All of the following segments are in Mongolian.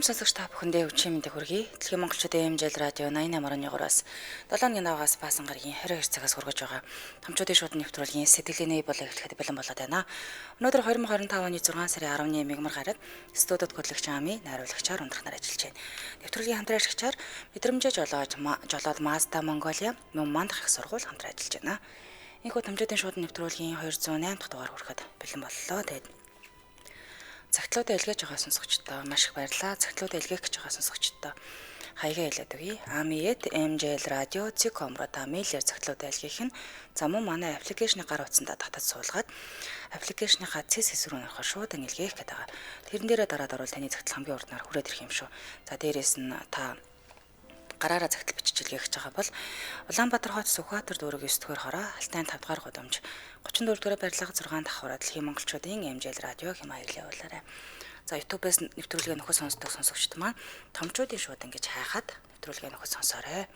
Эрхэм сонсогч та бүхэндээ өчийн мэндийг хүргэе. Дэлхийн монголчуудын MJL радио 88.3-аас 7 өдрийн даваагаас Баасан гарагийн 22 цагаас хүргэж байгаа. Томчуудын шууд нэвтрүүлгийн сэтгэлгээний болон эхлэхэд бэлэн болоод байна. Өнөөдөр 2025 оны 6 сарын 10-ны мягмар гараг студид хөтлөгч Ами найруулагчаар ундрахнаар ажиллаж байна. Нэвтрүүлгийн хамтран ажиллагчаар мэдрэмжээ жолоож жолоод Mazda Mongolia мөн мандах их сургууль хамтран ажиллаж байна. Энэхүү томчуудын шууд нэвтрүүлгийн 208 дахь дугаар хүрэхэд бэлэн боллоо. Тэгээд цагтлуудаа илгээж байгаа сонсогчдоо маш их баярлалаа. Цагтлуудаа илгээх гэж байгаа сонсогчдоо хаягаа хэлээд өгье. ami@mjlradio.com руу та мэйлээр цагтлуудаа илгээх нь за мөн манай аппликейшны гар утсандаа татаж суулгаад аппликейшныхаа цэс хэсэг рүү орохоор шууд илгээх гэдэг байгаа. Тэрэн дээрээ дараад орвол таны цагтл хамгийн урднаар хүрээд ирэх юм шүү. За дээрээс нь та гараараа цагтл бичиж илгээх гэж байгаа бол Улаанбаатар хот Сүхбаатар дүүрэг 9 дугаар хороо Алтайн 5 дугаар гудамж 34 дугаар барилга 6 давхараа дэлхийн монголчуудын MJL радио хэм маяглаа явуулаарай. За YouTube-ээс нэвтрүүлгээ нөхөд сонсдог сонсогчд маань томчуудын шууд ингэж хайхад нэвтрүүлгээ нөхөд сонсоорой.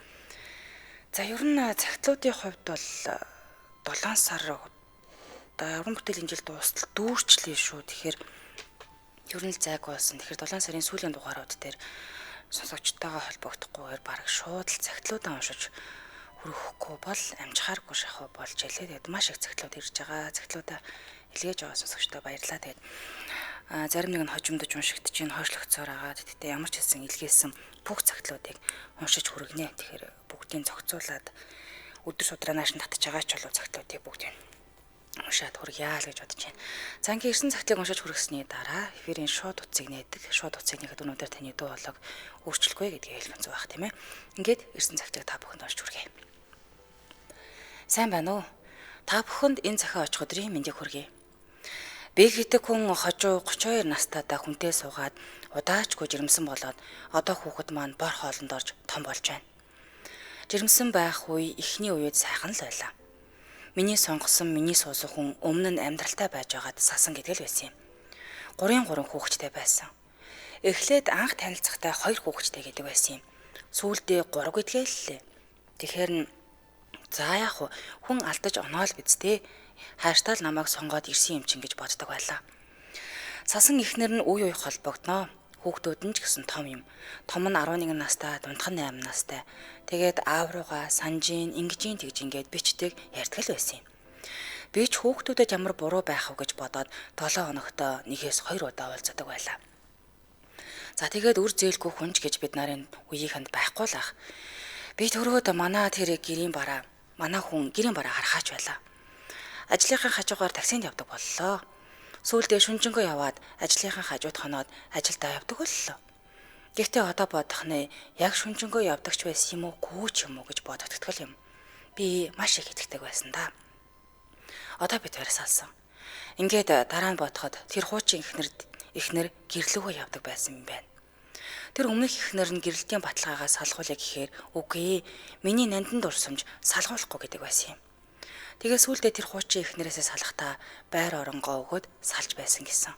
За ер нь цагтлуудын хувьд бол 7 сар одоо уран бүтээлийн жил дуустал дүүрчлээ шүү. Тэгэхээр ер нь л зайг болсон. Тэгэхээр 7 сарын сүүлийн дугаарууд дээр сонсогчтойгоо холбогдохгүйгээр бараг шууд л цагтлуудаа уншиж хүргэхгүй бол амжихааргүй шахуу болж илээ. Тэгээд маш их цагтлууд ирж байгаа. Цагтлуудаа илгээж байгаа сонсогчдоо баярлалаа. Тэгээд зарим нэг нь хожимдож уншигдож чинь хойшлогдсоор байгаа. Тэгтээ ямар ч хэлсэн илгээсэн бүх цагтлуудыг уншиж хүргэнэ. Тэгэхээр бүгдийг зохицуулаад өдөр судраа нааш нь татж байгаа ч болов цагтлуудыг бүгдийг уншаад хүргье л гэж бодож байна. За ингээ ирсэн цагтлыг уншиж хүргэсний дараа эфирийн шууд утсыг нээдэг. Шууд утсыг нээхэд өнөөдөр таны дуу хоолойг өөрчлөхгүй гэдгийг хэлэх нь зүг байх тийм ээ. Ингээд ирсэн цагтлыг та бүхэнд уншиж хүргэе. Сайн байна уу? Та бүхэнд энэ захиа очих өдрийн мэндийг хүргэе. Би хитэг хүн хожуу 32 настайдаа хүнтэй суугаад удаачгүй жирэмсэн болоод одоо хүүхэд маань бор хоолнд орж том болж байна. Жирэмсэн байх үе эхний үед сайхан л байлаа. Миний сонгосон, миний суусан хүн өмнө нь амьдралтай байж байгаад сасан гэдэг л байсан юм. 3-ын 3 хүүхэдтэй байсан. Эхлээд анх танилцахдаа 2 хүүхэдтэй гэдэг байсан юм. Сүүлдээ 3 гэдгээ л лээ. Тэгэхээр нь за яах вэ? Хүн алдаж оноо л биз дээ. Хайртай л намайг сонгоод ирсэн юм чинь гэж боддог байлаа. Сасан эхнэр нь үе үе холбогдноо. Хүүхдүүд нь ч гэсэн том юм. Том нь 11 настай, дундх нь 8 настай. Тэгээд аав руугаа санжин, ингэжин тэгж ингээд бичдэг ярьдаг л байсан юм. Би ч хүүхдүүдэд ямар буруу байх вэ гэж бодоод 7 хоногт нэгээс 2 удаа уулздаг байлаа. За тэгээд үр зээлгүй хүн ч гэж бид нарын үеийнхэнд байхгүй л ах. Би төрөөд манай тэр гэрийн бараа, манай хүн гэрийн бараа харахаач байлаа. Ажлынхаа хажуугаар таксинд явдаг боллоо. Сүүлдээ шүнжэнгөө яваад ажлынхаа хажууд хоноод ажилдаа явдаг боллоо. Гэхдээ одоо бодох нэ яг шүнжэнгөө явдаг ч байсан юм уу, гүү ч юм уу гэж бодогдтгол юм. Би маш их итгэдэг байсан да. Одоо бид хоёроос алсан. Ингээд дараа нь бодоход тэр хуучин эхнэр гэрлүүгөө явдаг байсан юм байна. Тэр өмнөх эхнэр нь гэрэлтийн баталгаагаа салгуулъя гэхээр үгүй ээ, миний нандин дурсамж салгуулахгүй гэдэг байсан юм. Тэгээ сүүлдээ тэр хуучин эхнэрээсээ салахдаа байр оронгоо өгөөд салж байсан гэсэн.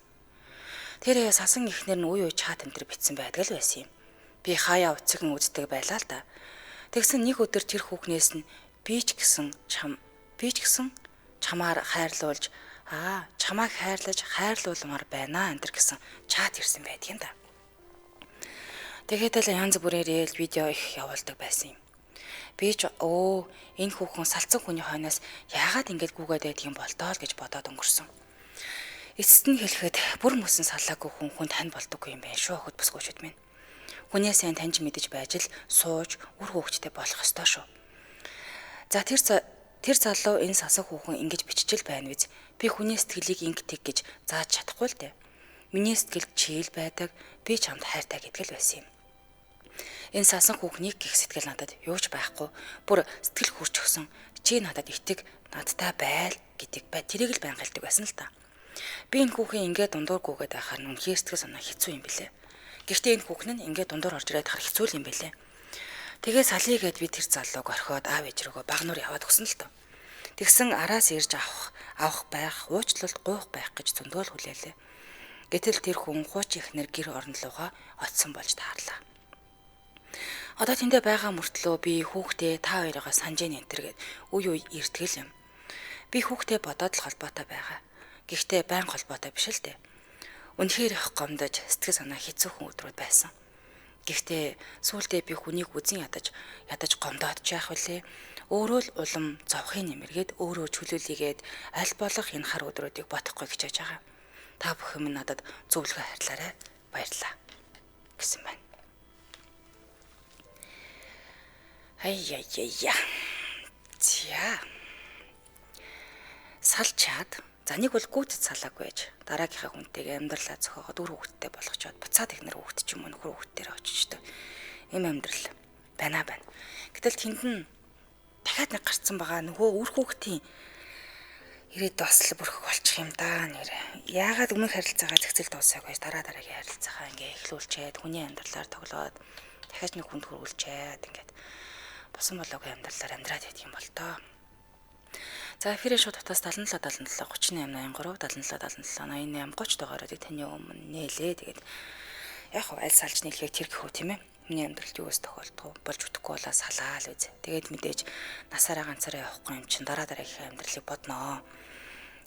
Тэр сасан эхнэр нь үе үе чат энэ төр битсэн байдаг л байсан юм. Би хаяа уцаган үздэг байлаа л да. Тэгсэн нэг өдөр тэр хүүхнээс нь би ч гэсэн чамаар хайрлуулж чамааг хайрлаж хайрлуулмаар байна энэ төр гэсэн чат ирсэн байдаг юм да. Тэгээд л янз бүрийн реэл видео их явуулдаг байсан юм. Би ч энэ хүүхэн салцсан хүний хойноос яагаад ингэж гүгээд байдаг юм бол доо л гэж бодоод өнгөрсөн. Эцэст нь хэлэхэд бүр мөсөн салаагүй хүн хүн тань болдоггүй юм байна шүү охид бүсгүйчүүд минь. Хүнээ сайн таньж мэдэж байж л сууж үр хүүхэдтэй болох ёстой шүү. За тэр залуу энэ сасан хүүхэн ингэж биччихэл байна биз. Би хүний сэтгэлийг ингэдэг гэж зааж чадахгүй л дээ. Миний сэтгэл чийл байдаг. Би чамд хайртай гэдэг л байсан юм. Энэ сасан хүүхнийг гих сэтгэл надад юу ч байхгүй. Бүр сэтгэл хурч өгсөн. Чи надад итэг, надтай байл гэдэг бай. Тэрийг л байнга хэлдэг байсан л та. Би энэ хүүхэн ингээд дундуур гүгээд байхаар нь үнэхээр сэтгэл санаа хэцүү юм билээ. Гэхдээ энэ хүүхэн нь ингээд дундуур орж ирээд хар хэцүү юм билээ. Тэгээ салъя гэд би тэр залууг орхиод аав ээж рүүгээ багнуур яваад өгсөн л тоо. Тэгсэн араас ирж авах байх, уучлалт гуйх байх гэж зөндөөл хүлээлээ. Гэтэл тэр хүн хуучин эхнэр гэр орон руугаа очсон болж таарлаа. Одоо тэндээ байгаа мөртлөө би хүүхдээ та хоёроо санжийн энтер гэд үе үе иртгэл юм. Би хүүхдээ бодоод л холбоотой байгаа. Гэхдээ байн холбоотой биш л дээ. Үнэхээр их гомдож сэтгэл санаа хэцүүхэн өдрүүд байсан. Гэхдээ сүүлдээ би хүнийг үзэн ядаж ядаж гомдоод ч яах вүлээ. Өөрөө л улам зовхын нэмэргээд өөрөө чөлөөлийгээд аль болох энэ хар өдрүүдийг бодохгүй хичээж байгаа. Та бүхэн минь надад зөвлөгөө хайрлаарай. Баярлалаа гэсэн байна. Ай-яй-яй. За. Салж чад. За нэг бол гүйцэд салаагүй байж дараагийнхаа хүнтэйгээ амьдралаа зохиогоод үр хүүхэдтэй болгочоод буцаад ихнэр хүүхэд ч юм уу нөхөр хүүхэдтэрээ очичдөг. Ийм амьдрал байна байна. Гэтэл тэнд нь дахиад нэг гарцсан байгаа нөгөө үр хүүхдийн ирээд бас л бүрхэг болчих юм да нэр. Яагаад өмнөх харилцаагаа зэгцэл дуусаагүй дараа дараагийн харилцаагаа ингээ эхлүүлчихэд хүний амьдралаар тоглоод дахиад нэг хүнд хөрвүүлчихэд ингээд босон болоогүй амьдралаар амьдраад байдаг юм бол тоо. За эфирийн шууд утас 77 77 38 83 77 77 88 30 дугааруудыг таны өмнө нээлээ. Тэгээд яг хав аль салж нийлхийг тэр гэх үү тийм ээ. Миний амьдралд юу өс тохиолдох болж үтэхгүй болоо салаа л үз. Тэгээд мэдээж насаараа ганцаараа явахгүй юм чинь дараа дараагийнхаа амьдралыг бодноо.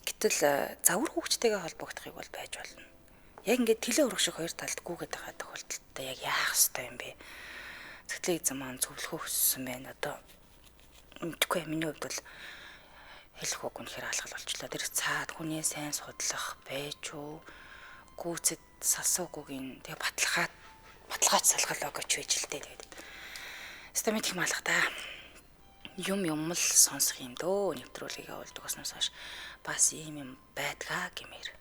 Гэтэл загвар хүүхчтэйгээ холбогдохыг бол байж болно. Яг ингээд тэлээ урах шиг хоёр талд гүгээд байгаа тохиолдолд яг яах ёстой юм бэ? Сэтгэлийн эзэн маань зөвлөхөө хүссэн байна. Одоо мэдгүй миний хувьд бол хэлэх үг үнэхээр алгал болчлоо. Тэр цаад хүний сайн судлах байж уу? Гүйцэд салсуугүйг тэгээ баталгаач салгалаа гэж байж л дээ. Тэгээд өстой мэдх юм алга та. Юм юм л сонсох юм дөө. Нэвтрүүлгийг явуулдаг болсноос хойш бас ийм юм байдгаа гэмээр.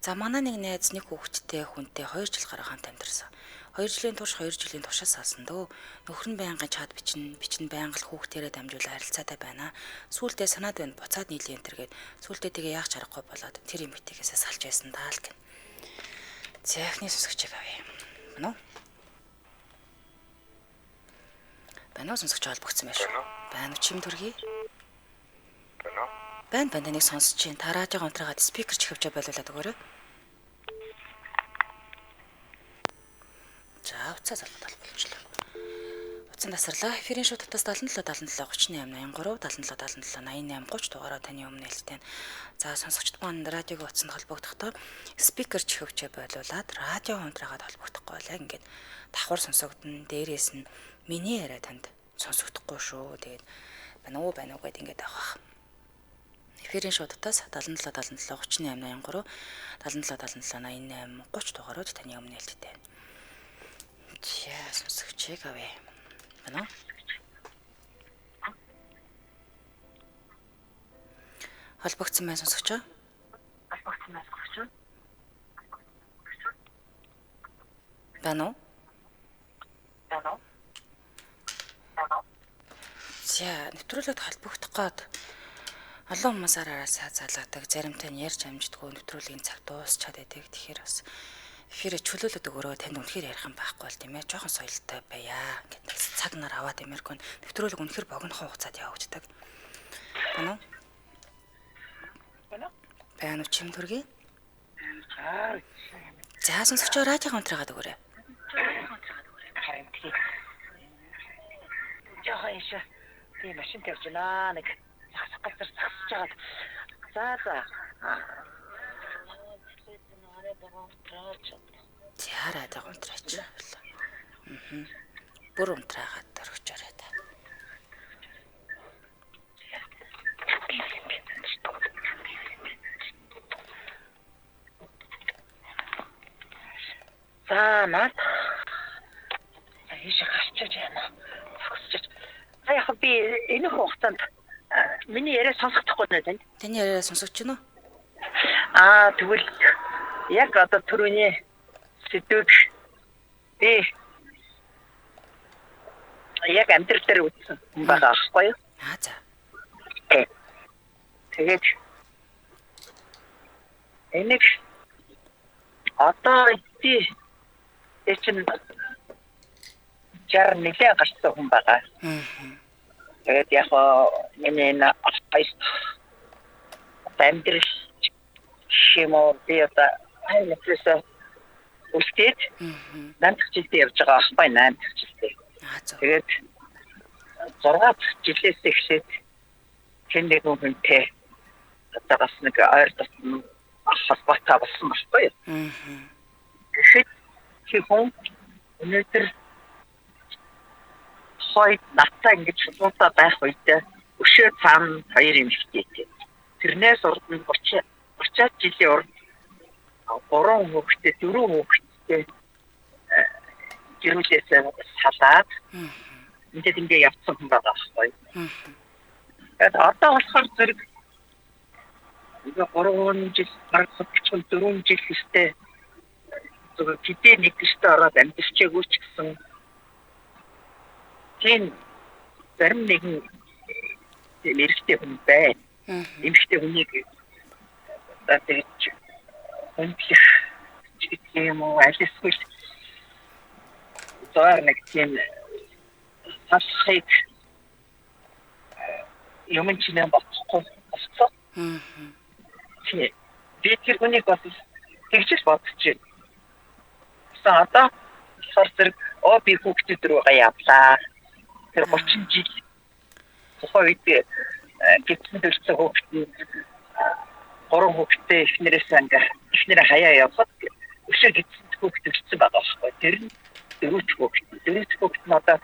За манай нэг найз нэг хүүхэдтэй хүнтэй 2 жил гаруй хамт амьдарсан. 2 жилийн турш 2 жилийн туршаас салсан дөө. Нөхөр нь байнгын чат бичнэ, бичнэ байнга л хүүхдэрээ дамжуулан харилцаатай байна. Сүүлдээ санаад байна буцаад нийлээ энэ төр гээд сүүлдээ тэгээ яах чаргагүй болоод тэр эмэгтэйгээсээ салж байсан даа л гэн. За эхний сонсогчийг авъя. Байна уу? Байна уу сонсогч холбогдсон байх шүү. Байна уу чим төргий? Байна уу? Байна байна таныг сонсож чинь. Та радио унтраагаад спикер чихвчээ болиулаад өгөөрэй. За уцаа залгад холболчлоо. Утсан тасарлаа. Эфирийн шууд утас 77 77 38 83 77 77 88 30 дугаараа таны өмнө нээлттэй. За сонсогчд маань радиогийн утсанд холбогдохдоо спикер чихвчээ болиулаад радио унтраагаад холбогдохгүй бол яг ингээд давхар сонсогдно. Дээрээс нь миний яриа танд сонсогдохгүй шүү. Тэгээд байна уу байна уу гэд ингээд авах. Эфирийн шууд утас 77 77 38 83 77 77 88 30 дугаарууд таны өмнө нээлттэй. За сонсогчийг авъя. Байна уу? Холбогдсон байна сонсогчоо? Холбогдсон байна сонсогчоо. Байна уу? Байна уу? Байна уу? За нэвтрүүлэгт холбогдох гээд олон хүмүүс араасаа залаадаг, заримтай нь ярьж амждаггүй нэвтрүүлгийн цаг дуусчаад байдаг. Тэгэхээр бас эфирээ чөлөөлөд өгөрөө танд үнэхээр ярих юм байхгүй бол тийм ээ жоохон соёлтой байя. Ингээд цаг нар аваад Америкт нэвтрүүлэг үнэхээр богинохон хугацаанд явагддаг. Байна уу? Байна уу? Байна уу чим төргий? За сонсогчоо радио унтраагаад өгөөрэй. Харин тийм. Жоохон иш. Тийм машин тавьж байна нэг засах газар засаж байгаад. За за. За радио унтраач. Бүр унтраагаад орхичоорой та. За наад ийш гарчиж байна. Зогсож. За яг би энэ хугацаанд миний яриа сонсохдохгүй нэ танд. Таны яриа сонсогч байна уу? Аа тэгвэл яг одоо түрүүний сэдвийг би яг амьдрал дээр үзсэн юм байгаа аахгүй юу? Аа за. Тэгээд энийг одоо би чинь 60 нэлээ гарсан хүн байгаа. Тэгээд яг миний энэ амьдрал юм уу би одоо айлтсаа үлдээд 8 дахь жилдээ явж байгаа аахгүй 8 дахь жилдээ. Тэгээд 6 дахь жилээс эхлээд хэн нэгэн хүнтэй одоо бас нэг ойр дотно Холбоотой болсон байхгүй юу? Тэгэхэд чи хүн өнөөдөр хойд надтай ингэж холбоотой байх үедээ өшөө цаана хоёр эмэгтэйтэй. Тэрнээс урд нь 30 жилийн урд 3 хүүхэдтэй, 4 хүүхэдтэй гэрүүлээс салаад ингээд ингээ явцсан хүн байгаа байхгүй. Тэгээд одоо болохоор зэрэг ингээ 3 жил, бараг 4 жил хэрэгтэй зүгээр хэдий нэг гэртээ ороод амьдарчээгүй ч гэсэн тийм зарим нэгэн эрэгтэй хүн бай. Эмэгтэй хүнийг одоо тэгж хүндлэх гэх юм уу, аль эсвэл зөөр нэг тийм салхыг юм чинь бодохгүй болсон. Би тэр хүнийг бас тэгж л бодож байна. Одоо болохоор зэрэг би хүүхдүүд рүүгээ явлаа. Тэр 30 жил тухайн үед гидсэн төрсөн хүүхэд нь 3 хүүхэдтэй эхнэрээс ингээ эхнэрээ хаяа явхад өшөө гидсэн хүүхэд төрсөн байгаа байхгүй. Тэр нь дөрөвч хүүхэд. Дөрөвч хүүхэд нь одоо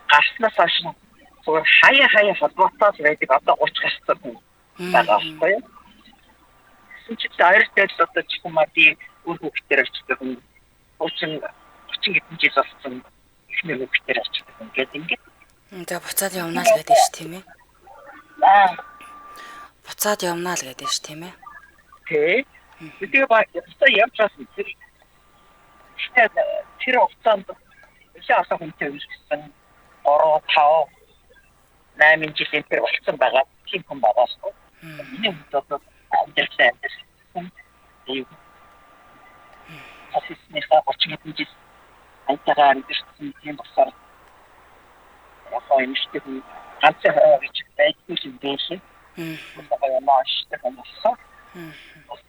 гарснаас хойш зүгээр хаяа холбоотой л байдаг. Одоо 30 гарсан хүн байгаа байхгүй. Тэгсэн чинь ойртой л одоо чухамаа би үр хүүхдээр очдог хүн 30 хэдэн жил болсон эхнэр хүүхдээр очдог хүн гэдэг ингээд. За буцаад явнаа л гэдэг ш тийм ээ. Буцаад явнаа л гэдэг ш тийм ээ. Тэ. Тэгээ ба буцаа явж байсан. Тэр хугацаанд өшөө асан хүнтэй үргэлжлсэн 3 5 8 жилийн тэр болсон байгаа тийм хүн байгаа шүү. Миний хувьд бол амьдралаа амьдрсан. Тийм. Офисныхаа 30 хэдэн жил айтайгаа амьдарсан тийм болохоор яг эмэгтэй хүн ганцхан хороо гэж байдгүй юм байлээ. Одоо ямааштай хүн болсон. Бас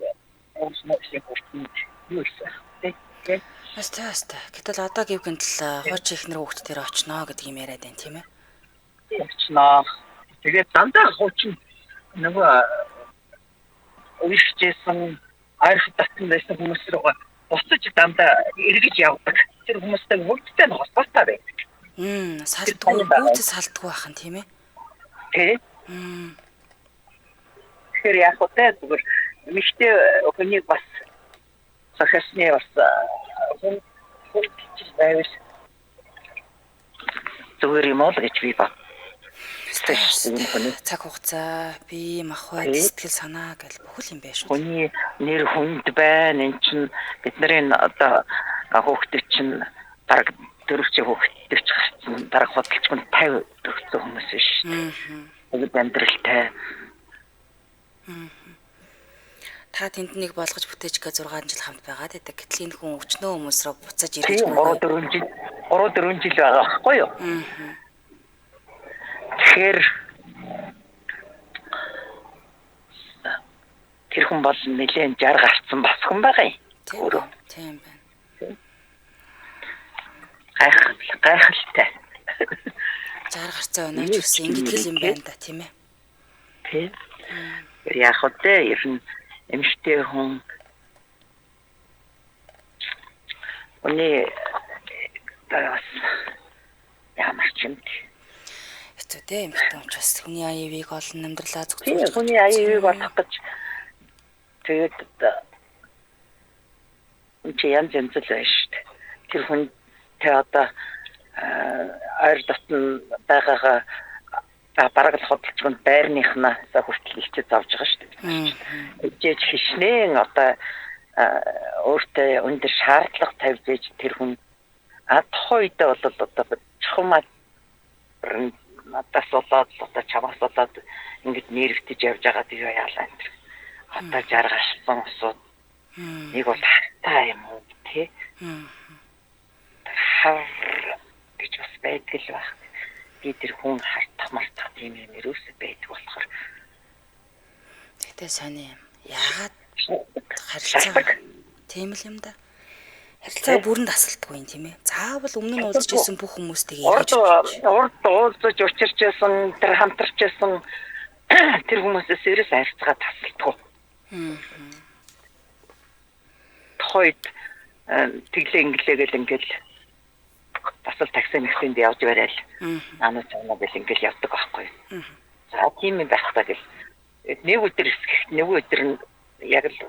өөрснөө хүртэнд юу исэн. Баста. Гэтэл одоо гэв гэнтэл хуучин ихнэр хүүхд тэр очноо гэдэг юм яриад байна тийм ээ. Очноо. Тэгээд дандаа хуучин нөгөө уйлжсэн ойрхон татсан байсан хүмүүс рүү буцаж дандаа эргэж явдаг. Тэр хүмүүстэй бүгдтэй нь холбоотой байдаг. Салдгүй, гүйцэд салдгүй бахан тийм ээ. Тий. Тэгэхээр яг үгүй зүгээр эмэгтэй хүнийг бас зохиосны бас хүн гэж байвал зүгээр юм уу гэж би бод. Цаг хугацаа, бие махбод, сэтгэл санаа гэл бүхэл юм байна шүү. Хүний нэр хүнд байна. Энд чинь бидний одоо хүүхдүүд чинь бараг дөрөвч хүүхдүүд ч гарсан. Бараг худалчгүй 50 төгссөн хүмүүс биш. Бүгд амьдралтай. Та тэнд нэг болгож бүтээж гээ 6 жил хамт байгаад байдаг. Гэтэл энэ хүн өчнөө хүмүүс рүү буцаж ирэж 3-4 жил байгаа байхгүй юу? Тэгэхээр тэр хүн бол нэлээд 60 гарцсан бас хүн байгаа юм. Өөрөө. Тийм байна. Гайхалтай. 60 гарцсан байна ч гэсэн ингэдэг юм байна да, тийм ээ. Тийм. Яг үгүй ер нь эмэгтэй хүн хүний бас ямар ч юм хэцүү те эмэгтэй хүн ч бас хүний аюувыг олон амьдралаа зохицуулж хүний аюувыг олох гэж тэгээд чи янз янз л байна шүү дээ. Тэр хүн тэ одоо ойр дотн байгаагаа бараг л худалчгүй байрныхнаас хүртэл ичээ завж байгаа шүү дээ. Ичээж хичнээн одоо өөртөө өндөр шаардлага тавьж ээж тэр хүн тухайн үедээ бол одоо чухамаа надаас болоод одоо чамаас болоод ингэж нэрвтэж явж байгаа тийм яалаа энэ. Одоо 60 гарсан усууд нэг бол хатаа юм уу тий. Хар гэж бас байдаг л байх. Би тэр хүн хартах мартах тийм юм ерөөсөө байдаг болохоор. Гэтэ сони юм. Яагаад харилцаа тийм л юм да. Харилцаа бүрэн тасалдаггүй юм тийм ээ. Заавал өмнө нь уулзж исэн бүх хүмүүстэйгээ ярьж урд уулзаж учирч байсан, тэр хамтарч байсан тэр хүмүүсээс ерөөс харилцаа тасалдаггүй. Тухайн үед тэглээ инглээ гэл ингээл бас л такси нэгсэнд явж барайл. Наануу цаанаа гэл ингээл явдаг байхгүй. За тийм юм байх та гэл. Нэг өдөр эсгэх нэг өдөр нь яг л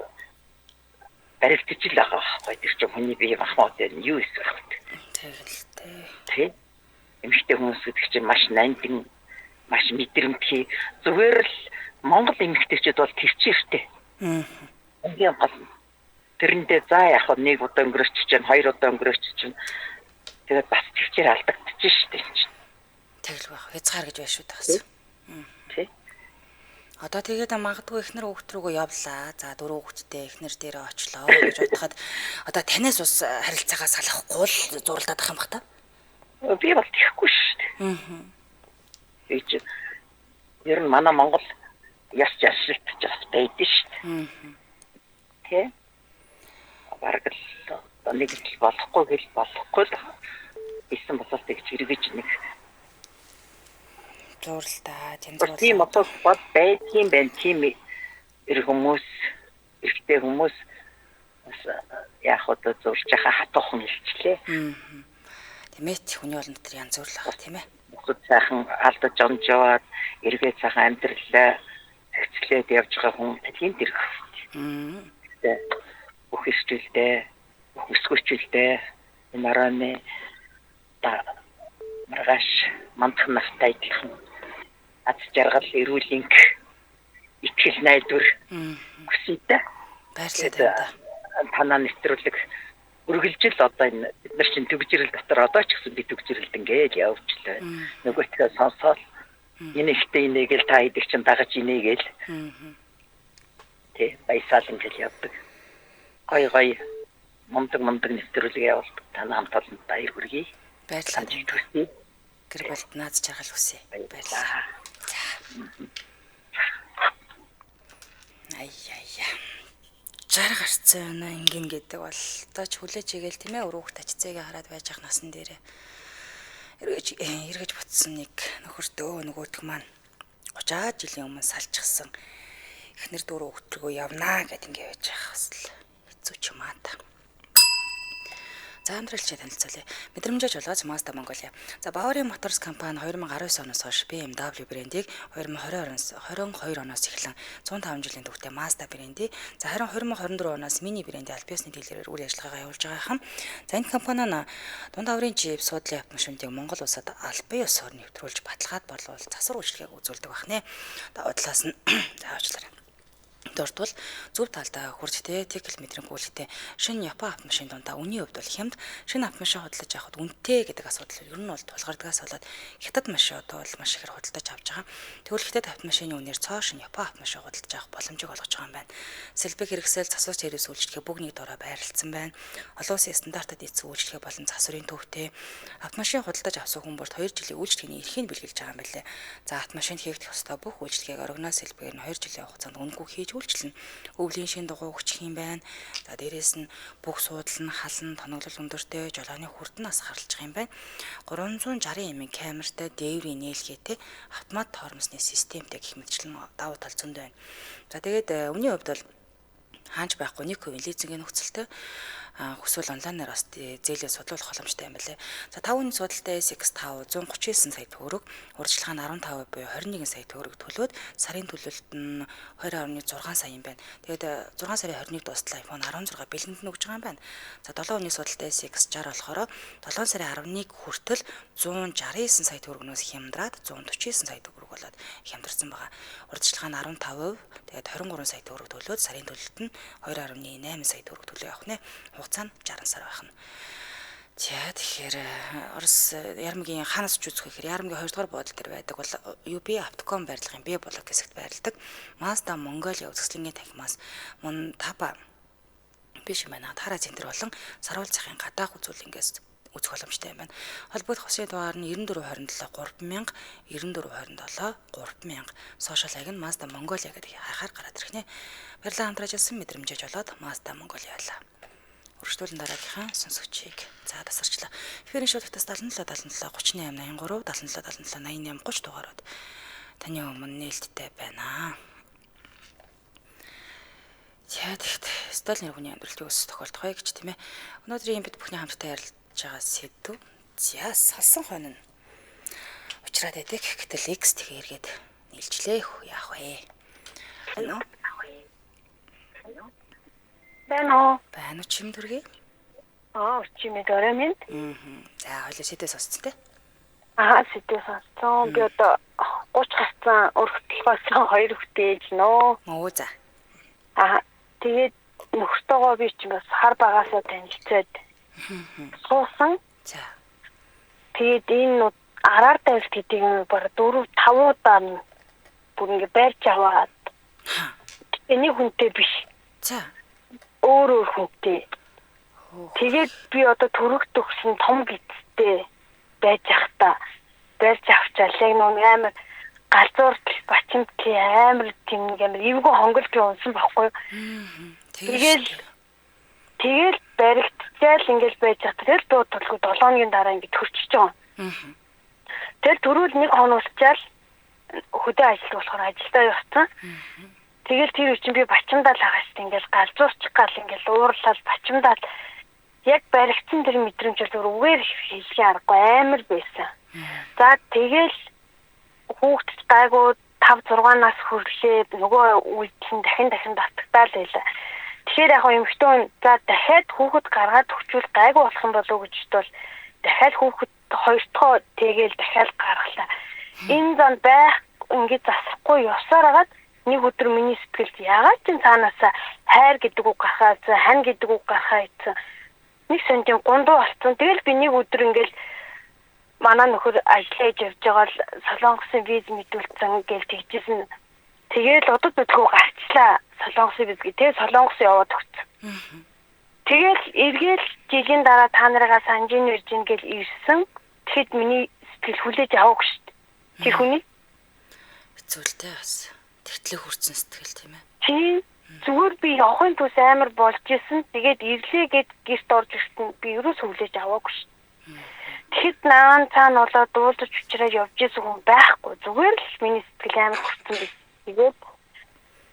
баригдчих л байгаа байхгүй. Тэр чинь хүний бие махбод юу эсэх вэ? Тэгэл дээ. Тэ. Эмэгтэй хүмүүс гэдэг чинь маш нандин, маш мэдрэмтгий. Зүгээр л Монгол эмэгтэйчүүд бол тэрчээртэй. Хамгийн гол нь. Тэрэндээ за яг нэг удаа өнгөрөөч чинь, хоёр удаа өнгөрөөч чинь тэгээд бас тэрчээр алдагдчих шүү дээ чинь. Тэгэл байх. Хязгаар гэж байна шүү дээ бас. Тэ. Одоо тэгээд магадгүй эхнэр хүүхд рүүгээ явлаа. За дөрөв хүүхэдтэй эхнэр дээрээ очлоо гэж бодоход одоо танаас ус харилцаагаа салахгүй л зурлаад ах юм бах та. Би бол тэхгүй шүү дээ. Би чи ер нь манай Монгол яс жашилт ч бас байдаг шүү дээ. Тэ? Бараг л нэг л болохгүй гэл болохгүй л исэн болоод тэгж эргэж нэг зурлаа, тэнцвэрлээ. Тийм одоо бод байдгийн байна. Тийм эр хүмүүс, эрэгтэй хүмүүс бас яг одоо зурж байгаа хатуухан илчлээ. Тийм ээ, хүний олон дотор янз бүр л байгаа тийм ээ. Бусад сайхан алдаж онжоод эргээд сайхан амьдралаа зэгцлээд явж байгаа хүн тийм дэрэг. Гэтэ бүх ирчүүлдэ, бүх өсгөчүүлдэ энэ орооны маргааш мандах нартай адилхан аз жаргал, эрүүл энх, итгэл найдвар хүсье дээ. Баярлалаа таньда. Танаа нэвтрүүлэг үргэлжил одоо энэ бид нар чинь төгжрөл дотор одоо ч гэсэн би төгжрөлд ингээд явуулчлаа. Нөгөөтгөө сонсоол энэ ихтэй инээгээл та хэдэг чинь дагаж инээгээл. Тэ баясаал ингээд явдаг. Гой гой мундаг мундаг нэвтрүүлэг явуулдаг. Танаа хамт олонд баяр хүргэе. Баярлалаа таньда. Гэр бүлд наад жаргал хүсье. Баярлалаа. За. Ай яа яа. 60 гарцсан байна ингэн гэдэг бол одоо ч хүлээж игээл тийм ээ өрөөх тачцэгээ хараад байж ах насан дээрээ эргэж ботсон нэг нөхөртөө нөгөөх маань 30 жилийн өмнө салчихсан эхнэр дөрөв хүүхд рүү явнаа гэд ингэ байж ах бас л хэцүү ч юм аа та. За амьдралчаа танилцуулъя. Мэдрэмжээ жолооч Mazda Mongolia. За Bavaria Motors компани 2019 оноос хойш BMW брендийг 2022 оноос эхлэн 105 жилийн төвтэй Mazda брендийг за харин 2024 оноос Mini брендийн аль биесны дийлэрээр үйл ажиллагаагаа явуулж байгаа юм. За энэ компани нь дунд аврын чип суудлын автомашиныг Монгол улсад албан ёсоор нэвтрүүлж баталгаад борлуул засвар үйлчилгээг үзүүлдэг байна. Давуу талаас нь за уучлаарай. Дурдвал зөв талдаа хүрдтэй тэг км-ийн гүйлгтэй шинэ Япон автомашин дундаа үнийн хувьд бол хямд шинэ автомашин худалдаж авахд үнэтэй гэдэг асуудал ер нь бол тулгардгаас болоод хятад машин одоо бол маш ихээр худалдаж авч байгаа. Тэгвэл хятад автомашины үнээр цоо шинэ Япон автомашин худалдаж авах боломжийг олгож байгаа юм байна. Сэлбэг хэрэгсэл засвар сервис үйлчилгээ бүгд нэг дорой байрлалцсан байна. Олон улсын стандартад нийцсэн үйлчилгээ болон засварын төвтэй автомашин худалдаж авсан хүн бүрт 2 жилийн үйлчилгээний эрхийг бэлгэлж байгаа юм билээ. За автомашинд хийгдэх ёстой бүх үйлчилгээг орогноо сэлбэгээр нь 2 жилийн хугацаанд үнэгүй хийж үйлчилнэ. Өвлийн шин дугуй өгчих юм байна. За дээрээс нь бүх суудал нь халан тоноглол өндөртэй жолооны хүрд нь бас харалчих юм байна. 360 mm камертай дээврийн нээлгээтэй автомат тормозны системтэй гэх мэтчлэн давуу тал зөндөө байна. За тэгээд үнийн хувьд бол хаанч байхгүй 1% лизингийн нөхцөлтэй хүсвэл онлайнаар бас зээлээ судлах боломжтой юм байна лээ. За 5 хүний судалтай SX5 139 сая төгрөг, урьдчилгаа нь 15 буюу 21 сая төгрөг төлөөд сарын төлөлт нь 2.6 сая юм байна. Тэгээд 6 сарын 21 дуустал iPhone 16 бэлгэнд нь өгж байгаа юм байна. За 7 хүний судалтай SX60 болохоор 7 сарын 11 хүртэл 169 сая төгрөгнөөс хямдраад 149 сая төгрөг болоод хямдарсан байгаа. Урьдчилгаа нь 15%, тэгээд 23 сая төгрөг төлөөд сарын төлөлт нь 2.8 сая төгрөг төлөө явах нэ. Хугацаа нь 60 сар байх нь. За тэгэхээр Орос Ярмгийн хаанаас ч үзэх гэхээр Ярмгийн 2 дугаар буудал дээр байдаг бол UB Автоком барилгын Б блок хэсэгт байрладаг. Mazda Mongolia үзэсгэлэнгийн танхимаас мөн Таба биш юм байна. Тара центр болон Саруул захын гадаах үзүүлэнгээс үзэх боломжтой юм байна. Холбогдох усын дугаар нь 94 27 3000 94 27 3000. Сошиал хаяг нь Mazda Mongolia гэдэг хайхаар гараад ирэх нэ. Баярлалаа хамтран ажилласан мэдрэмжээ жолоод Mazda Mongolia байлаа. Өргөжлүүлэн дараагийнхаа сонсогчийг за тасарчлаа. Эфирийн шууд утас 77 77 38 83 77 77 88 30 дугаарууд таны өмнө нээлттэй байна. За тэгт Ёстой л нэр хүний амьдралд юу өс тохиолдох вэ гэж тийм ээ. Өнөөдрийн бид бүхний хамтдаа ярилцж байгаа сэдв. За салсан хонь нь учраад байдаг. Гэтэл X тэгээ эргээд нийлжлээ. Яах вэ? Байна уу? Байна уу? Байна уу чим төргий? Аа, чимээ дөрөө минь. За, хоёлоо сэдвээ сонсцсон те. Аа, сэдвээ сонсцсон. Би одоо 30 гарцсан өргөтөлгөөс 2 хүүхдээ ээж нөө. Өө за. Аа, тэгээд нөхөртөөгөө би ч бас хар багаасаа танилцаад суусан. За. Тэгээд энэ араар тавилт гэдэг юм баг 4 5 удаа бүр ингээ барьж аваад. Эний хүнтэй биш. За. Өөр өөр хүнтэй. Тэгээд би одоо төрөх төгсөн том гидтэй байж ахта барьж авчаал яг нүг амар галзууртал бачимтлын амар тийм нэг амар эвгүй хонголт би унсан байхгүй юу. Тэгэл баригдчихаал ингээл байж ахта тэгэл дуу толгой 7 хоногийн дараа ингээд төрчихөж байгаа. Тэгэл төрүүл нэг хоног улчаал хөдөө ажил болохоор ажилдаа явцсан. Тэгэл тэр үе чинь би бачимдаал байгаа шүү дээ. Ингээл галзуурчих гал ингээл уурлал бачимдаал яг баригдсан тэр мэдрэмж бол үгээр хэлхий аргагүй амар байсан. За тэгэл хүүхдэд гайгүй 5 6 нас хүрлээ нөгөө үйлдэл нь дахин дахин давтагдаал байлаа. Тэгэхээр яг эмэгтэй за дахиад хүүхэд гаргаад өгчүүл гайгүй болох юм болов уу гэж бол дахиад хүүхэд хоёр дахь тэгэл дахиад гаргалаа. Энэ зам байх ингэж засахгүй явсаар хагаад нэг өдөр миний сэтгэлд яагаад ч цаанаасаа хайр гэдэг үг гарахаа хань гэдэг үг гарахаа ийцэн нэг сондын гундуу болцсон. Тэгэл би нэг өдөр ингээл манай нөхөр ажиллаж явж байгаа л Солонгосын виз мэдүүлсэн гэж тэгжсэн. Тэгэл удад бүлгүү гарчлаа Солонгосын виз гэ. Тэгээ Солонгос яваад өгсөн. Тэгэл эргээл жилийн дараа та нарыгаа санжин ирж ин гэл ирсэн. Тэгэхэд миний сэтгэл хүлээж аваагүй шүү дээ. Тэр хүний хэцүүлтэй бас. Тэгтлээ хүрсэн сэтгэл тийм ээ. Тийм. Зүгээр би явахын төс амар болж исэн. Тэгээд ирлээ гэд гэрт орж ирсэн. Би ерөөс хүлээж аваагүй шүү. Тэгэхэд наан цаана болоод дуулаж учраа явж исэн хүн байхгүй. Зүгээр л миний сэтгэл амар хүрсэн биш. Тэгээд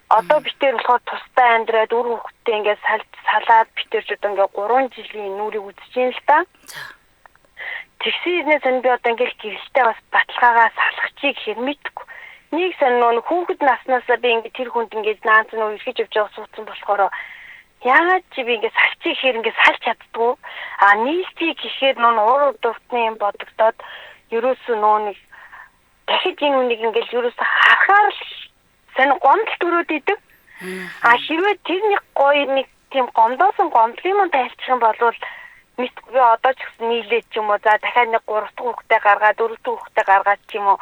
одоо битэр болохоор тустай амьдраад үр хөвгтөө ингээд салаад битэр ч одоо ингээд 3 жилийн нүрийг үзэж юм л та. За. Тэгсэн ирнээс нь би одоо ингээд гэрэлтэй бас баталгаагаа салах чиг гэхээр мэдгүй. Нэг сан нөө хүүхэд наснаасаа би ингээд тэр хүнд ингээд наанц нөө эргэж явж байгаа суудсан болохоор яагаад чи би ингээд салчих гэхээр ингээд салж чаддгүй. А нийлцээ гэхээр нөө уур дуртны юм бодогдоод ерөөсөө нөө нэг дахиж энэ үнийг ингээд ерөөсөө харахаар л сайн гомдол төрөөд идэг. А хэрвээ тэр нэг гоё нэг тийм гомдоосон гомдлын юм тайлчих юм бол мэдгүй би одоо ч гэсэн нийлээд ч юм уу за дахиад нэг 3 дахь хүүхдээ гаргаад 4 дахь хүүхдээ гаргаад ч юм уу.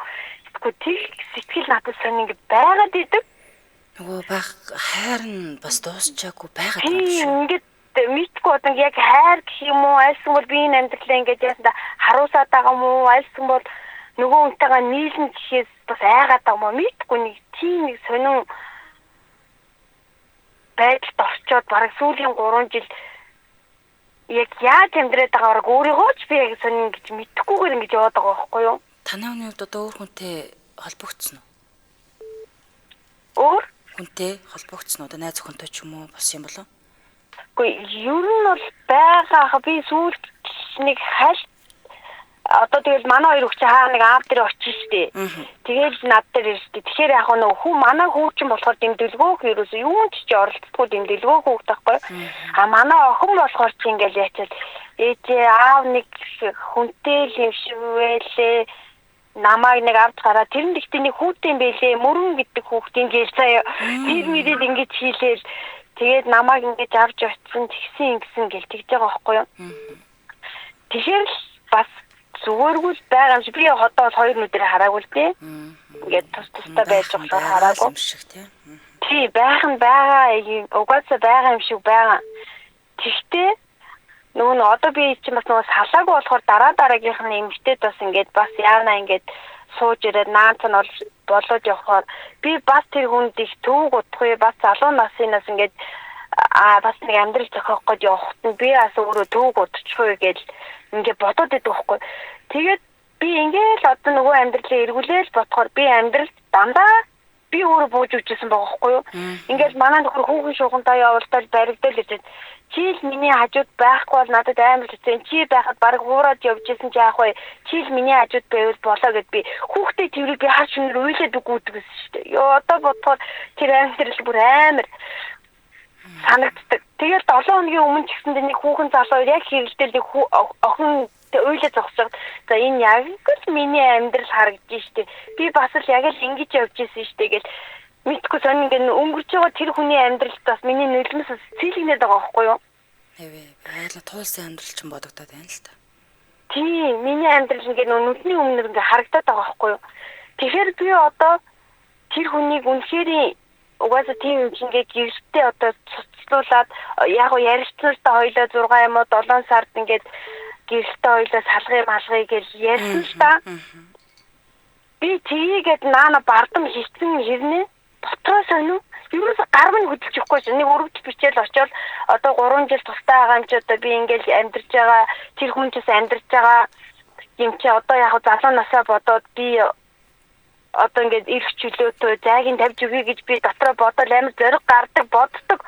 Тэр сэтгэл надад сонь ингэ байгаад идэг. Нөгөө байх хайр нь бас дуусчаагүй байгаад байгаа юм шиг. Ингээд мэдгүй одоо яг хайр гэх юм уу альсан бол би энэ амьдралаа ингээд яасан да харуулсаад байгаа юм уу альсан бол нөгөө хүнтэйгээ нийлнэ гэхээс бас айгаад байгаа юм уу мэдгүй нэг тийм нэг сонин байдалд орчоод бараг сүүлийн 3 жил яг яаж амьдраад байгаа бараг өөрийгөө ч би яг сонин гэж мэдэхгүйгээр ингэж яваад байгаа байхгүй юу? Таны хүний хувьд одоо өөр хүнтэй холбогдсон уу? Өөр хүнтэй холбогдсон уу? Одоо найз охинтой ч юм уу болсон юм болов? Үгүй, ер нь бол байгаа. Би сүүлд нэг хальт одоо тэгэл манай хоёр өгч хаа нэг аав дээр очиж штэ. Тэгэл над дээр ирж штэ. Тэгэхээр яг нөө хүү манай хүү чинь болохоор дэмдэлгөөх ерөөсөө юун ч чи оролцдоггүй дэмдэлгөөх хүүхд байхгүй. А манай охин болохоор чи ингээл яачаал ээжээ аав нэг хүнтэй л юм шиг байлээ. Намайг нэг авч гараа тэр нь гэхдээ нэг хүүтэй юм байлээ. Мөрөн гэдэг хүүхдийн гээл заяа. Тэр мөрийг ингэж хийлээл тэгээд намайг ингэж авч очсон тэгсэн ингэсэн гэл тэгж байгаа байхгүй юу. Тэгэхээр л бас зүгээргүй л байгаа юм шиг. Би одоо бол хоёр нүдээр хараагүй л дээ. Ингээд тус тустай байж болохоор хараагүй юм шиг тий. Тий, байх нь байгаа угаасаа байгаа юм шиг байгаа. Тэгтээ нөгөө нь одоо би чинь бас нөгөө салаагүй болохоор дараа дараагийнх нь эмэгтэйд бас ингээд бас яана ингээд сууж ирээд наанц нь бол болоод явхаар би бас тэр хүнд их төвөг удахгүй бас залуу насынаас ингээд бас нэг амьдрал зохиох гэж явахт нь би бас өөрөө төвөг удчихгүй гэж ингээд бодоод байдаг байхгүй. Тэгээд би ингээл одоо нөгөө амьдралаа эргүүлээл бодохоор би амьдрал дандаа Би өөрөө бууж өгчээсэн байгаа байхгүй юу? Ингээл манай нөхөр хүүхэн шугамтай явуултал баригдал гэж. Чи л миний хажууд байхгүй бол надад амар хэцүү. Чи байхад баг хуураад явж исэн чи яах вэ? Чи л миний хажууд байвал болоо гэд би хүүхдээ тэрийг би хар шөнөр уйлаад үгүйдэг гэсэн шүү дээ. Йоо одоо бодохоор тэр амьдрал бүр амар санагддаг. Тэгэл 7 хоногийн өмнө ч гэсэндээ нэг хүүхэн залуу яг хэрэлдэл нэг охин уйлаа зогсоод за энэ яг л миний амьдрал харагдаж штэ. Би бас л яг л ингэж явж исэн штэ гэл мэдгүй сонь ингэ өнгөрч байгаа тэр хүний амьдралд бас миний нулимс цэлгэнээд байгаа байхгүй юу? Хэвээ. Айл туулсан амьдрал чинь бодогдоод байна л та. Тийм, миний амьдрал ингэ нүдний өмнө ингэ харагдаад байгаа байхгүй юу? Тэгэхээр би одоо тэр хүнийг үнэхээр угаасаа тийм юм чинь ингээ гэрэлтэй одоо цуцлуулад яг го ярилцсан л та хоёлаа 6 юм уу 7 сард ингээд гэрэлтэй хоёлаа салгыг малгыг гэж ярьсан л та. Би тийгээд наана бардам хийсэн хэрнээ дотроо сонио. Ерөөсө гар минь хөдөлж өгөхгүй шин. Нэг өргөдөл бичээл очиод одоо 3 жил тустай байгаа юм чи одоо би ингээл амьдарч байгаа тэр хүн ч бас амьдарч байгаа юм чи одоо яг залуу насаа бодоод би одоо ингээд ирэх чөлөөтэй зайг нь тавьж өгье гэж би дотроо бодоод амар зориг гардаг боддог.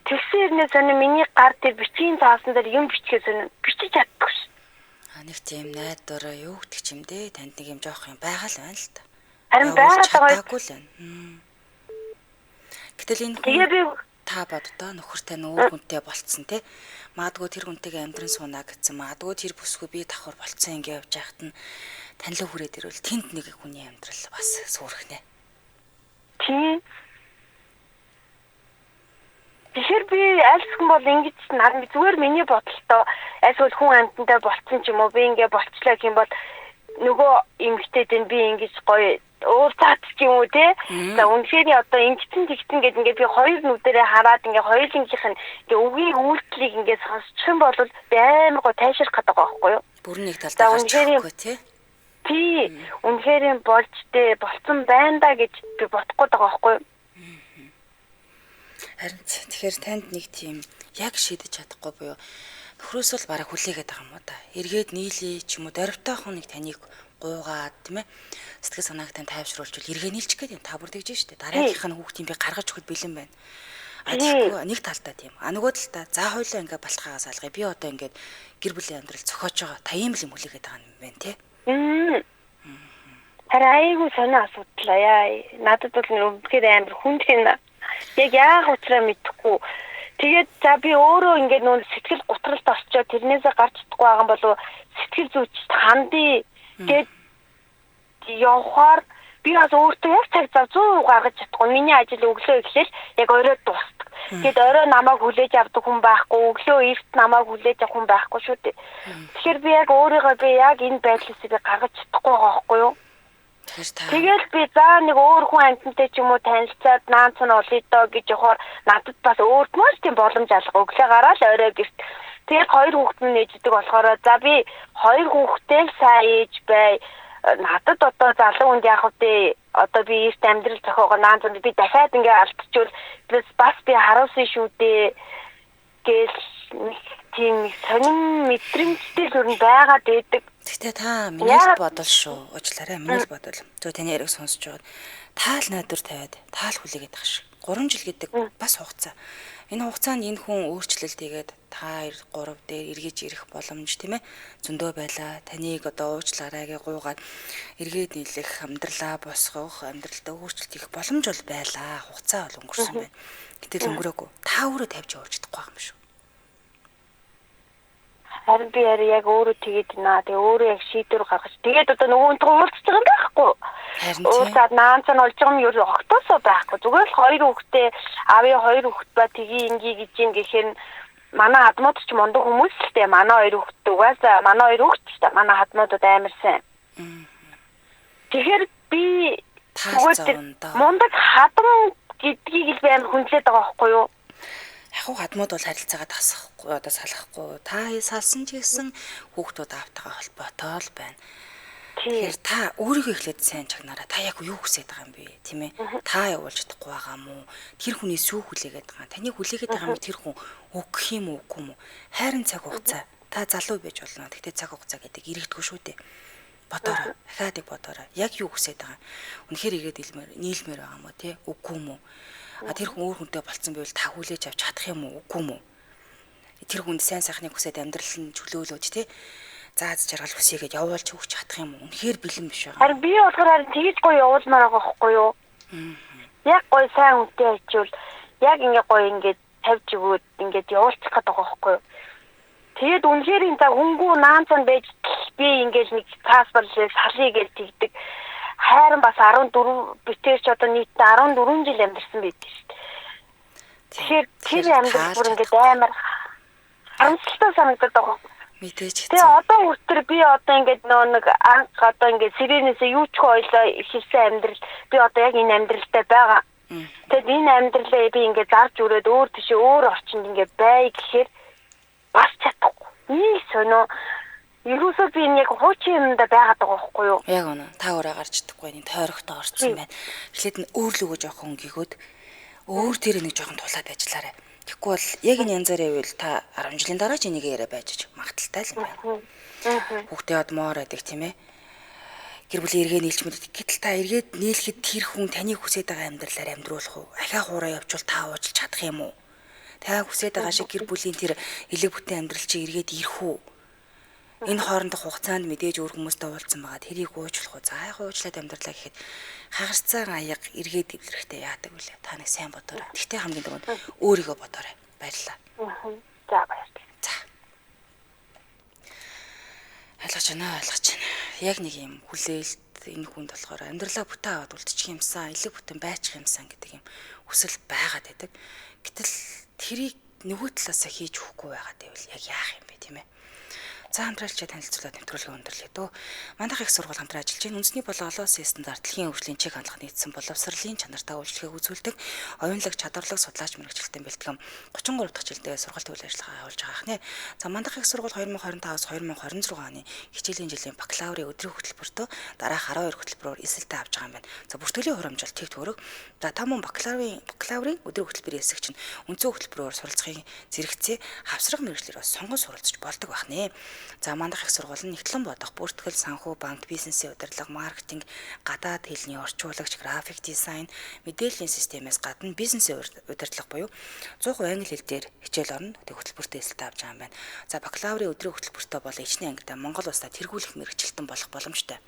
Тэгсэн хэрнээ сонио миний гар тэр бичгийн цаасан дээр юм бичгээ сонио бичиж чаддаггүй шин. А нэг тийм найдвар юу гэдэг ч юм дээ. Танд нэг юм жоох юм байгаа л байна л та. Харин байгаад байгаа л байна. Гэтэл энэ хүн би та боддоо нөхөр тань өөр хүнтэй болцсон те. Магадгүй тэр хүнтэйгээ амьдран сууна гэсэн. Магадгүй тэр бүсгүй би давхар болцсон ингэ явж байхад нь тань руу хүрээд ирвэл тэнд нэг хүний амьдрал бас сүрхнэ. Тийм. Тэгэхээр би альсгэн бол ингэж нар зүгээр миний бодолтой альсвал хүн амьтантай болцсон ч юм уу би ингэ болчлаа гэх юм бол нөгөө эмэгтэйд нь би ингэж гоё уулзаад ч юм уу те. За үнэхээр одоо ингэсэн тэгсэн гэд ингээ би хоёр нүдэрээ хараад ингээ хоёулынгийнх нь ингээ үгийн үйлдэлийг ингээ сонсчих юм бол би амар гоо тайшрах гэдэг байгаа байхгүй юу? Бүр нэг талдаа гарч ирэхгүй те. Тий. Үнэхээр болж тэ болцсон байна да гэж би бодохгүй байгаа байхгүй юу? Харин тэгэхээр танд нэг тийм яг шийдэж чадахгүй буюу нөхрөөс бол бараг хүлээгээд байгаа юм уу та. Эргээд нийлээ ч юм уу дөрвтойхон нэг таныг гуугаад тийм сэтгэл санааг тань тайвшруулж эргээ нийлчих гээд юм та бүр тэгж штэ. Дараагийнх нь хүүхдийн би гаргаж өгөхөд бэлэн байна. А тэгэхгүй нэг талдаа тийм. А нөгөө талдаа за хоёлаа ингээ балтгаагаас алгая. Би одоо ингээд гэр бүлийн амьдрал зохиож байгаа. Та ийм л юм хүлээгээд байгаа юм байна те. Харин айгүй сонио асуудал яа. Надад бол үнэхээр амар хүнд юм. Яг яах учраа мэдэхгүй. Тэгээд за би өөрөө ингээд нүүн сэтгэл гутралд орчоод тэрнээсээ гарч чадахгүй байгаа юм болов сэтгэл зүйчд хандъя гэд явхаар би бас өөртөө яг цаг зав 100% гаргаж чадахгүй. Миний ажил өглөө эхлээл яг орой дуустдаг. Тэгээд орой намайг хүлээж авдаг хүн байхгүй, өглөө эрт намайг хүлээж авах хүн байхгүй шүү дээ. Тэгэхээр би яг өөрийгөө би яг энэ байдлаас би гаргаж чадахгүй байгаа байхгүй юу? Тэгэл би за нэг өөр хүн амьтантай ч юм уу танилцаад наанц нь олъё доо гэж явахаар надад бас өөрт маш тийм боломж алга. Өглөө гараал орой гэрт. Тэгээд хоёр хүүхэд нь нээждэг болохоор за би хоёр хүүхэдтэй л сайн ээж бай. Надад одоо залуу хүнд яах вэ? Одоо би эрт амьдрал зохиогоо наанц нь би дахиад ингээ алдчихвал бас би харуулсан шүү дээ гэл нэг тийм сонин мэдрэмжтэй л өрн байгаад байдаг. Гэхдээ та миний л бодол шүү. Уучлаарай, миний л бодол. Зөв таны яриаг сонсож байгаад таал найдвар тавиад таал хүлээгээд байгаа шиг. 3 жил гэдэг бас хугацаа. Энэ хугацаанд энэ хүн өөрчлөлт хийгээд та 2 3 дээр эргэж ирэх боломж тийм зөндөө байлаа. Таныг одоо уучлаарай гэж гуйгаад эргээд нийлэх, амьдралаа босгох, амьдралдаа өөрчлөлт хийх боломж бол байлаа. Хугацаа бол өнгөрсөн байна. Гэтэл өнгөрөөгүй. Та өөрөө тавьж явуулж чадахгүй юм шүү. Харин би яри яг өөрөө тэгээд наа. Тэгээ өөрөө яг шийдвэр гаргаж. Тэгээд одоо нөгөө хүнтэй уулзчих юм байхгүй. Уулзаад наанц нь олж байгаа юм юу огтосоо байхгүй. Зүгээр л хоёр хүүхдээ аавын хоёр хүүхэд ба тгий инги гэж юм гэхээр манай хадмууд ч мундаг хүмүүс л дээ. Манай хоёр хүүхэд угаасаа манай хоёр хүүхэд ч та манай хадмуудад амар сайн. Тэгэхээр би мундаг хадам гэдгийг л би амар хүндлээд байгаа байхгүй юу? Яг хадмууд бол харилцаагаа тасахгүй одоо салахгүй. Та салсан ч гэсэн хүүхдүүд аавтайгаа холбоотой л байна. Тэгэхээр та өөрийгөө эхлээд сайн чагнараа. Та яг юу хүсэж байгаа юм бэ, тийм ээ? Та явуулж чадахгүй байгаа юм уу? Тэр хүний сүү хүлээгээд байгаа. Таны хүлээгээд байгаа юм тэр хүн өгөх юм уу, үгүй юм уу? Хайрын цаг хугацаа. Та залуу байж болно. Гэхдээ цаг хугацаа гэдэг иргэдэггүй шүү дээ. Бодоорой. Дахиад их бодоорой. Яг юу хүсэж байгаа. Үнэхээр ирээд нийлмээр байгаа юм уу те? Үгүй юм уу? А тэр хүн өөр хүнтэй болцсон байвал та хүлээж авч чадах юм уу? Үгүй юм уу? Тэр хүнд сайн сайхныг хүсээд амьдрал нь чөлөөлөөд те зааз жаргал хүсье гэж явуулж өгч чадах юм уу? Үнэхээр бэлэн биш байгаа. Харин би болохоор харин тэгж гоё явуулмаар байгаа байхгүй юу? Яг гоё сайн хүнтэй очивол яг ингээ гоё ингээ тавьж өгөөд ингээд явуулчих гээд байгаа байхгүй юу? Тэгээд үнэхээр энэ за хүнгүй наан цан байж би ингээл нэг паспорт салъя гэж тэгдэг. Хайран бас 14 битэр ч одоо нийтдээ 14 жил амьдарсан байд шүү дээ. Тэгэхээр тэр амьдрал бүр ингээд амар харамсалтай санагдаад байгаа. Мэдээж. Тэгээ одоо хүртэл би одоо ингээд нөө нэг анх одоо ингээд сиренээсээ юу ч ойлоо эхэлсэн амьдрал би одоо яг энэ амьдралтай байгаа. Тэгэд энэ амьдралаа би ингээд зарж үрээд өөр тийшээ өөр орчинд ингээд бай гэхээр бас чадахгүй. Нэг сонио ерөөсөө би энэ яг хуучин юмдаа байгаад байгаа байхгүй юу? Яг үнэ. Та өөрөө гарч чадахгүй нэг тойрогтой орцсон байна. Эхлээд нь өөр лүүгөө жоохон өнгөгөөд өөр тэр нэг жоохон тулаад ажиллаарай. Тэгэхгүй бол яг энэ янзаар байвал та 10 жилийн дараа ч энийг яриа байж магадaltaй л юм байна. Хүүхдээ одмоор байдаг тийм ээ. Гэр бүлийн эргээ нийлж мэддэг. Гэтэл та эргээд нийлэхэд тэр хүн таныг хүсэж байгаа амьдралаар амьдруулах уу? Ахиа хуурай явуул та уучлах чадах юм уу? Та хүсэж байгаа шиг гэр бүлийн тэр элэг бүтэн амьдрал чи эргээд ирэх үү? Энэ хоорондох хугацаанд мэдээж өөр хүмүүстэй уулзсан байгаа. Тэрийг уучлах уу? За яг уучлаад амьдралаа гэхэд хагарцсан аяга эргээд дэвлэрэхтэй яадаг вүлээ. Та нэг сайн бодоорой. Тэгтээ хамгийн түрүүнд өөрийгөө бодоорой. Баярлалаа. За баярлалаа. За. Ойлгож байна, ойлгож байна. Яг нэг юм хүлээлт энэ хүнд болохоор амьдралаа бүтэн аваад үлдчих юмсан, элэг бүтэн байчих юмсан гэдэг юм хүсэл байгаад байдаг. Гэтэл тэрийг нөгөө талаасаа хийж өгөхгүй байгаа гэвэл яг яах юм бэ тийм ээ? За хамтрагчид танилцуулаад нэвтрүүлгийн өндөрлөе дөө. Мандах их сургууль хамтран ажиллаж байна. Үндэсний болон олон улсын стандарт дэлхийн хөгжлийн чиг хандлага нийцсэн боловсролын чанартай үйлчлэгийг үзүүлдэг оюунлаг чадварлаг судлаач мэргэжилтэн бэлтгэн 33 дахь жилдээ сургалтын үйл ажиллагаа явуулж байгаа хнэ. За Мандах их сургууль 2025-аас 2026 оны хичээлийн жилийн бакалаврын өдрийн хөтөлбөртөө дараах 12 хөтөлбөрөөр элсэлтээ авч байгаа юм байна. За бүртгэлийн хурамжаалт тэг төгрөг. За та мөн бакалаврын өдрийн хөтөлбөрийн хэсэг чинь үндсэн хөтөлбөрөөр суралцахын зэрэгцээ хавсраг мэргэжлээр бас сонгон суралцж болдог байх нэ. За Мандах их сургууль нь нэгтлэн бодох, бүртгэл, санхүү, банк, бизнесийн удирдлага, маркетинг, гадаад хэлний орчуулагч, график дизайн, мэдээллийн системээс гадна бизнесийн удирдлага буюу 100% англи хэл дээр хичээл орно. Тэг хөтөлбөртөө элсэлт авч байгаа юм байна. За бакалаврын өдрийн хөтөлбөртөө бол ичний ангидаа Монгол улсаа тэргүүлэх мэргэжилтэн болох боломжтой.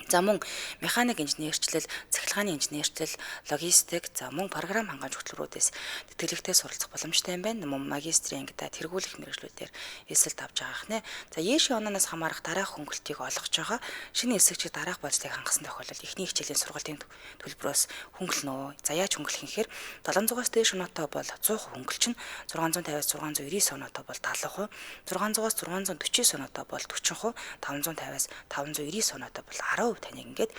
За мөн механик инженерчлэл, цахилгааны инженерчлэл, логистик, за мөн програм хангамж хөтөлбөрүүдээс тэтгэлэгтэй суралцах боломжтой юм байна. Мөн магистрийн ангидаа тэргүүлэх мэргэжлүүдээр элсэлт авч байгаа хнэ. За Ешийн ононоос хамаарах дараах хөнгөлтийг олгож байгаа шинэ эсэгчид дараах болцлыг хангасан тохиолдолд эхний хичээлийн сургалтын төлбөрөөс хөнгөлнө. За яаж хөнгөлөх юм гэхээр 700-аас дээш оноотой бол 100% хөнгөлчин, 650-аас 699 оноотой бол 70%, 600-аас 649 оноотой бол 40%, 550-аас 599 оноотой бол 10% таныг ингээд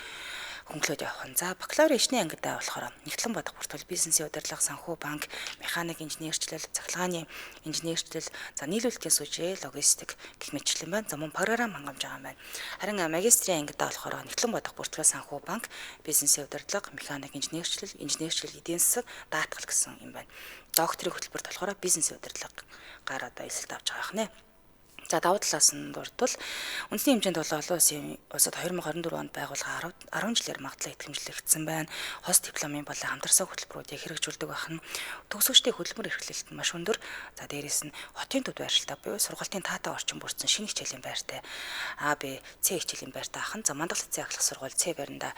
хөнгөлөөд явах нь. За бакалаврын эхний ангидаа болохоор нэгтлэн бодох бүртгэл, бизнесийн удирдлага, санхүү, банк, механик инженерчлэл, цахилгааны инженерчлэл, за нийлүүлэлтийн сүлжээ, логистик гэх мэтчлэн байна. За мөн програм хангамж байгаа юм байна. Харин магистрийн ангидаа болохоор нэгтлэн бодох бүртгэл, санхүү, банк, бизнесийн удирдлага, механик инженерчлэл, инженерчлэл, эдийн засаг, даатгал гэсэн юм байна. Докторийн хөтөлбөрт болохоор бизнесийн удирдлагаар одоо элсэлт авч байгаа хнэ. За давуу талаас нь дурдвал үндэсний хэмжээнд бол олон улсын улсад 2024 онд байгууллага 10 жилээр магадлал итгэмжлэгдсэн байна. Хос дипломын болон хамтарсан хөтөлбөрүүдийг хэрэгжүүлдэг байх нь төгсөгчдийн хөдөлмөр эрхлэлт нь маш өндөр. За дээрээс нь хотын төв байршилтай буюу сургалтын таатай орчин бүрдсэн шинэ хичээлийн байртай А, Б, С хичээлийн байртай ахын. За Мандах лицей ахлах сургууль С байранда,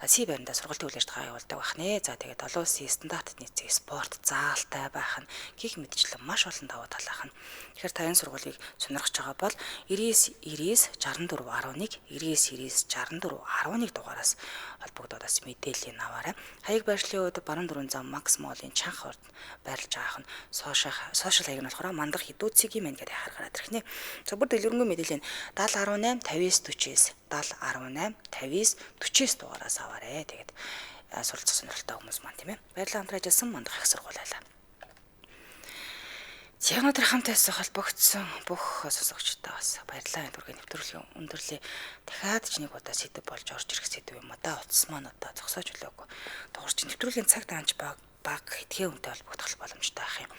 С байранда сургалтын үйл ажиллагаа явуулдаг байх нэ. За тэгээд олон улсын стандартад нийцсэн спорт заалтай байх нь гих мэтчлэн маш олон давуу тал ах нь. Тэгэхээр та энэ сургуулийг сонирхож байгаа бол 99 99 64 11 99 99 64 11 дугаараас холбогдоод бас мэдээллийг аваарай. Хаяг байршлын хувьд баруун дөрвөн зам Макс Молын чанх хорд байрлаж байгаа нь сошиал хаяг нь болохоор Мандах хідүүцэг юм байна гэдэг харгаар гараад ирэх нэ. За бүр дэлгэрэнгүй мэдээлэл нь 70 18 59 49 70 18 59 49 дугаараас аваарай. Тэгээд суралцах сонирхолтой хүмүүс маань тийм ээ. Баярлалаа хамтран ажилласан Мандах их сургууль байлаа. Яг өнөөдөр хамт байсан холбогдсон бүх сонсогчдод бас баярлалаа. Энэ түргийн нэвтрүүлгийн өндөрлөө. Дахиад ч нэг удаа сэдэв болж орж ирэх сэдэв юм да. Утас маань одоо зогсоож үлээгүй. Дуурч нэвтрүүлгийн цаг даанч баг хэдхэн үнэтэй холбогдох боломжтой байх юм.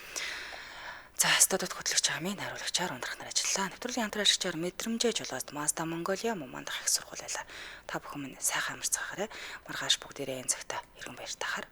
За, студид хөтлөгч амын хариулагчаар ундрах нар ажиллаа. Нэвтрүүлгийн хамтран ажигчаар мэдрэмжээ жолоос Mazda Mongolia мөн мандах их сургууль байлаа. Та бүхэн минь сайхан амарцгаарай. Маргааш бүгдээрээ энэ цагта иргэн баяртахаар